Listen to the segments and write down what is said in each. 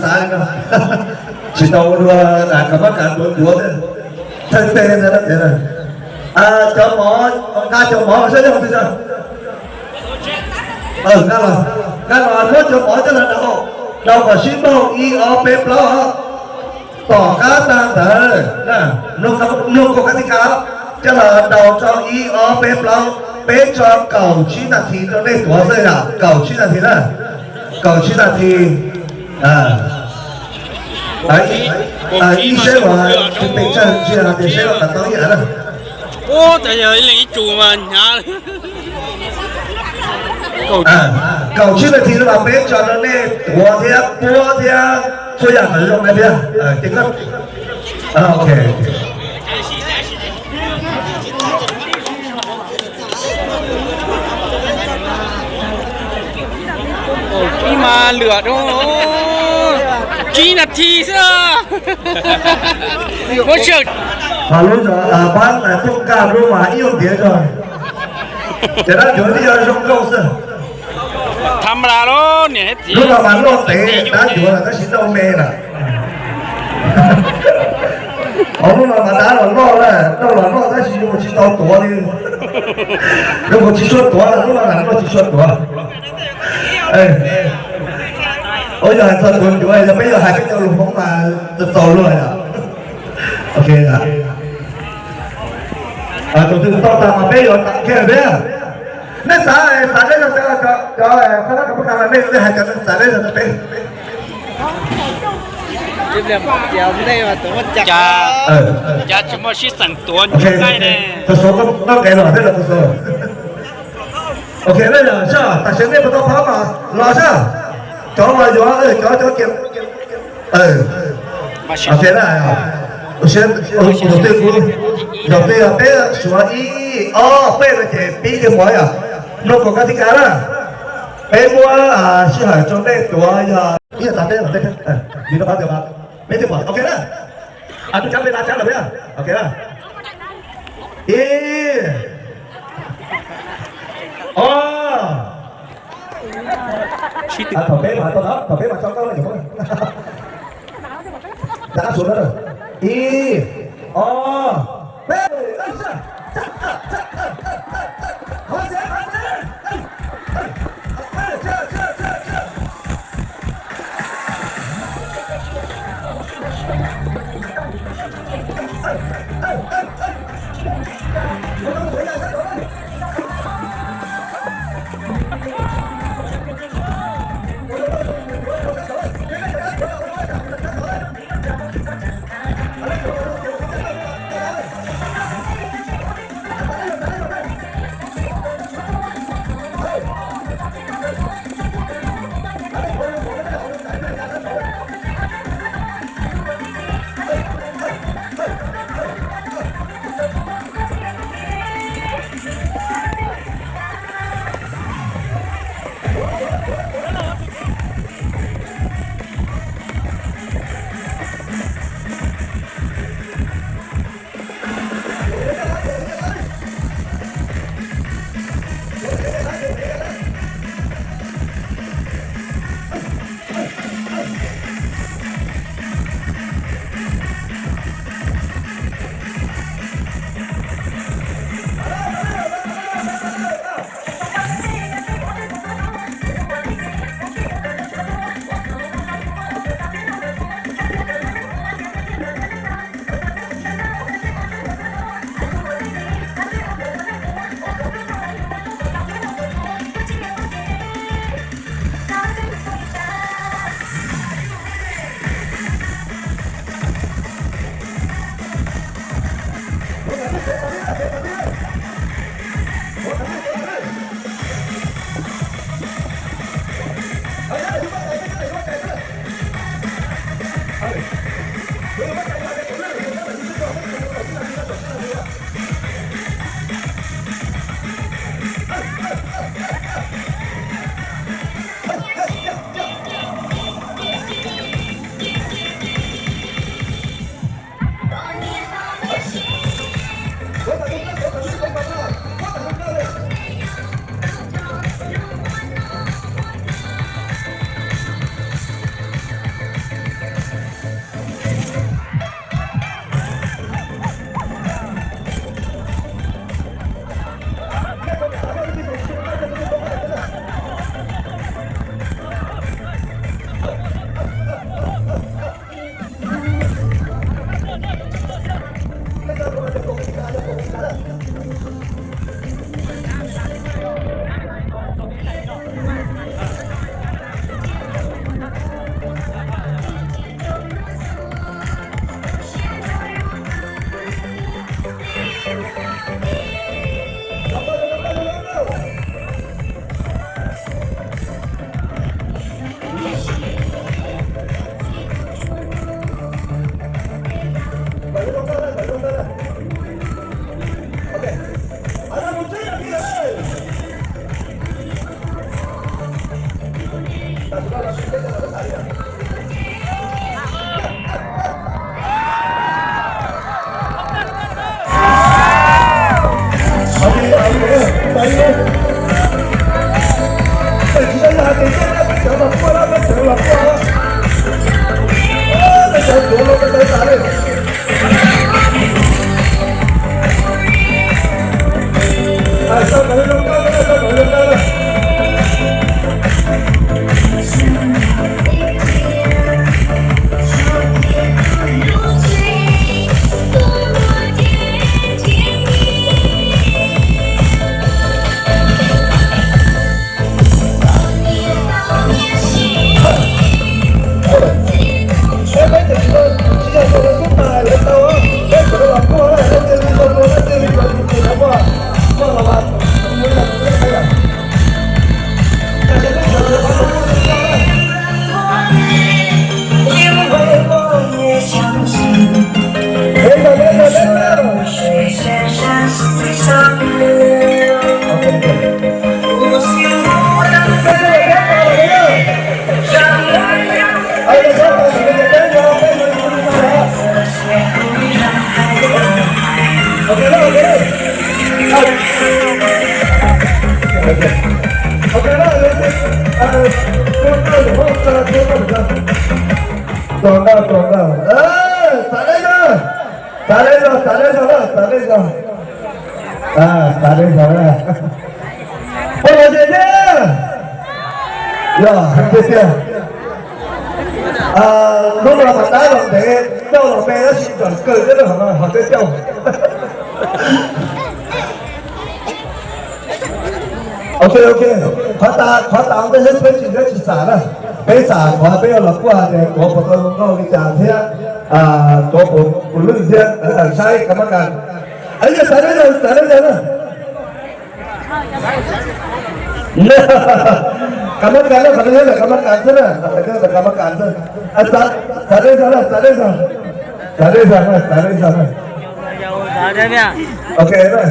Xav li no, tsis tau ua dua, kam mab kam tuav tuav thiab. Thawj teg ntawd tias, cov mov, nqa cov mov saib yog twg tso. Nqa los, nqa los muab cov mov coj los daus, daus kom sib npaug ib ob peb plaub. Tom qab tag ntawd, mloog kuv kab ti ka, coj los daus rau ib ob peb plaub, peb tso kaum tsib nas this rau nej tuav xwb yom, kaum tsib nas this na, kaum tsib nas this. Ib seb uas tus pes tsawg ntsia tias seb los tau ib yam na. Ub, tas yog ib leeg ib tsum mas hnyav. Kaum tsib nas this no mas peb tso rau nej tuav thiab puab thiab txhua yam kom zoo na thiab. Ib mas lwm, tsib nas this xwb. Muab sawm. Ho lub no pab tuaj kaj lub mas ib nyuag ntiav tso. Ces dab cuav twb yog zoo nkauj xwb. Tham mas lub no mas loj ntev dab cuav lawm tab sis nrauj me lawm. Ho lub no mas dab los loj lawm, nrauj los loj tab sis yuav mus tsis tau tuav li. Yuav mus tsis tshua tuav lawm, lub no mas nrauj tsis tshua tuav. Ua yog hais txog tuav cuav yog peb yuav hais peb cov lus Hmoob mas txaus txaus luaj yom. Ok, tus twg tau tas mas peb yuav tau kiag thiab. Nej xav, xav teb zog, cov qhab nab qhab nab nej hais cov xav teb zog rau peb. Cas tsis muaj sib xeem tuav ncig qaij ne. Tau suav koj nqes los thiab los tau suav. Ok, nej los saj, tam sim nej puas tau phab mas los saj. Cov los yuav, cov cov kiag. Ok na, tus twg kuv, tus twg peb suav ib ob peb no ces pib kiag mov yom. Mloog kuv kab ti ka na. Peb muab sij hawm rau nej tuav yog ib yam tas teb los teb, vim rau qhov tias peb twb pom, ok na. Tus cab peb na, cab los peb, ok na. Ib, ob, thaum peb mas tau, thaum peb mas tso koj los. Ib, ob, peb. Txav deb zog, txav deb zog, txav deb zog, txav deb zog, txav deb zog, txav deb zog. Poj los ze thiab. Yog heev tiag tiag. Hnub no mas dab los ntev, cauj los me tab sis tseem kawg thiab, ho tej cauj. Ok, ok, qhov tas, qhov tas ntej, peb tsis, peb tsis xam na. Peb xam qhov peb yuav los kuaj tias tuav puas tau zoo nkauj li cas thiab tuav puas lwj thiab, saib kab mab kas. Yog xav deb zog, xav deb zog na. Kab mab kas na, qhov no yog kab mab kas xwb na, kab mab kas xwb. Xav deb zog na, xav deb zog, xav deb zog na, xav deb zog na. Ok na.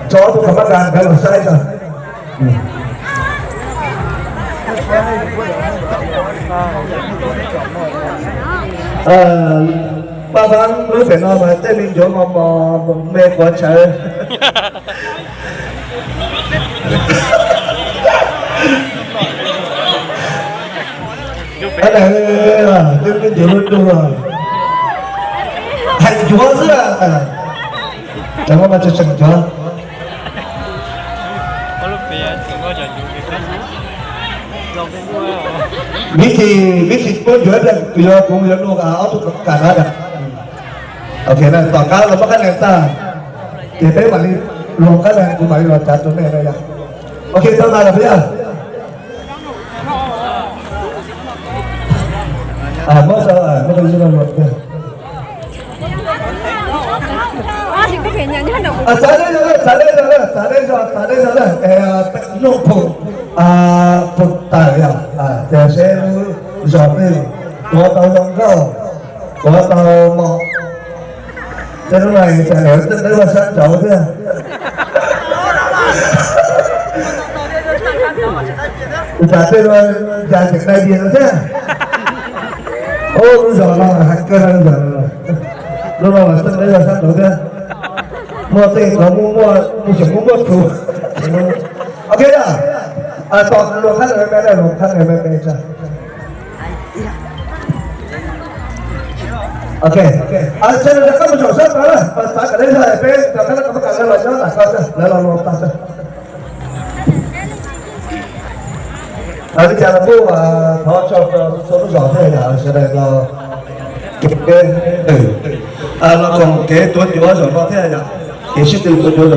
Tso ob tug kab mab kas ntawd los saib tso. Paj Fab lub pem no mas tej me ncuav mos mos me quav tshawv. Ab, tej me ncuav lub ntuj, hais ncuav xwb. Cov no mas tseem tseem ncuav. Vib thi, vib thi muab ncuav ib pliag, kuv yuav, kuv yuav nug ob tug kam na. Ok, tom qab los muab qab lees tag, ces peb mam li luag qab lees, kuv mam li los cav rau nej na yom. Ok, tau tas lawm puas yog? Muab, muab qab lees luag tiag. Xav deb zog, xav deb zog, xav deb zog, xav deb zog na. Nuj Phoom, Phoom Tawm yog tias seb lub zos twg tuav tau zoo nkauj, tuav tau mos. Tej lub no cas lawv txeeb dawb vaj sab nraud thiab. Cas tej no cas tseem dai dias no thiab. Ub, lub zos no mas heev kawg no, lub zos no, lub no mas txeeb dawb vaj sab nraud thiab. Muaj tej qhov muaj muaj, mus xyem muaj muaj tus. Ok, tom luag qab lees me me, luag qab lees me me tso. Ok, sawv daws rov qab mus zaum sab tod na, xav kom deb zog peb rov qab, kab mab kas lawv los nyob nram ko, lawv los luag tag. Li cas los kuj thov tsaug rau txhua lub zos thiab yom, sawv daws los kev, los koom kev tuav ncuav zaum no thiab yom, kev sib tw tuav ncuav zaum.